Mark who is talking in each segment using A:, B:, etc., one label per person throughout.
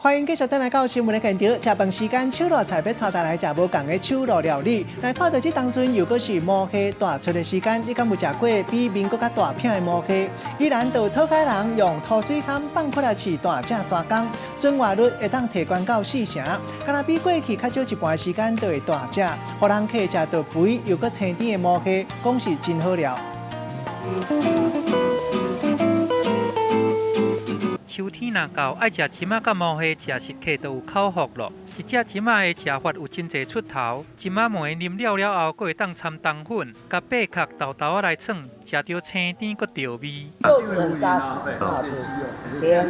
A: 歡迎繼續轉來到新聞的現場。食飯時間，手路菜欲帶大家來食無仝的手路料理。來看到這當陣又閣是毛蝦大出的時間，你敢有食過比面閣較大片的毛蝦？宜蘭就有討海人用土水坎放過來飼大隻沙公，存活率會當提懸到四成，敢若比過去較少一半時間就會大隻，予人客食著肥又閣青甜的毛蝦，講是真好料。
B: 秋天若到，愛食針仔佮毛蝦，食食客就有口福囉。一隻針仔的食法有真濟出頭，針仔糜啉了了後，閣會當摻冬粉，共白殼豆豆仔來創，食著青甜閣著味。
C: 肉質很紮實，好吃。對。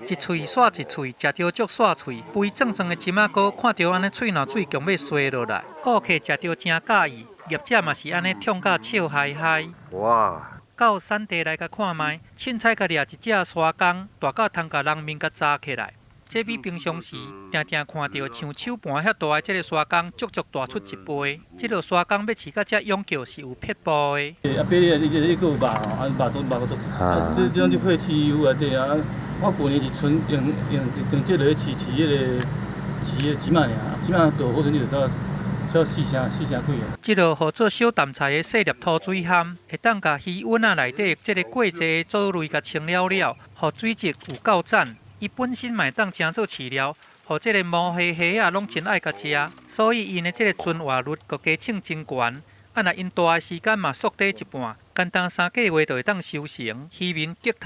B: 一喙煞一喙，食著足煞喙。肥壯壯的針仔膏，看著按呢喙瀾水強欲瀉落來。顧客食著誠佮意，業者嘛是按呢暢甲笑嗨嗨。
D: 哇！
B: 到產地來共看覓，凊彩共掠一隻沙公，大甲通共人面共紮起來。這比平常時定定看著像手盤遐大的這个沙公，足足大出一倍。這个沙公欲飼甲遮勇叫是有撇步的。
E: 啊，爬你你你閣有肉吼，啊肉都肉閣足，啊這這種就血飼有內底啊。我舊年是純用用一整隻落去飼飼彼个飼彼个針仔爾，針仔大好陣就走。才四成四成幾啊！
B: 這个號做小淡菜的細粒土水蚶，會當共魚塭仔內底這个過濟藻類共清了了，予水質有夠讚。伊本身嘛會當成做飼料，予這个毛蝦蝦仔攏真愛共食，所以𪜶的這个存活率閣加稱真懸。啊，若𪜶大的時間嘛縮短一半，簡單3個月就會當收成。漁民激頭。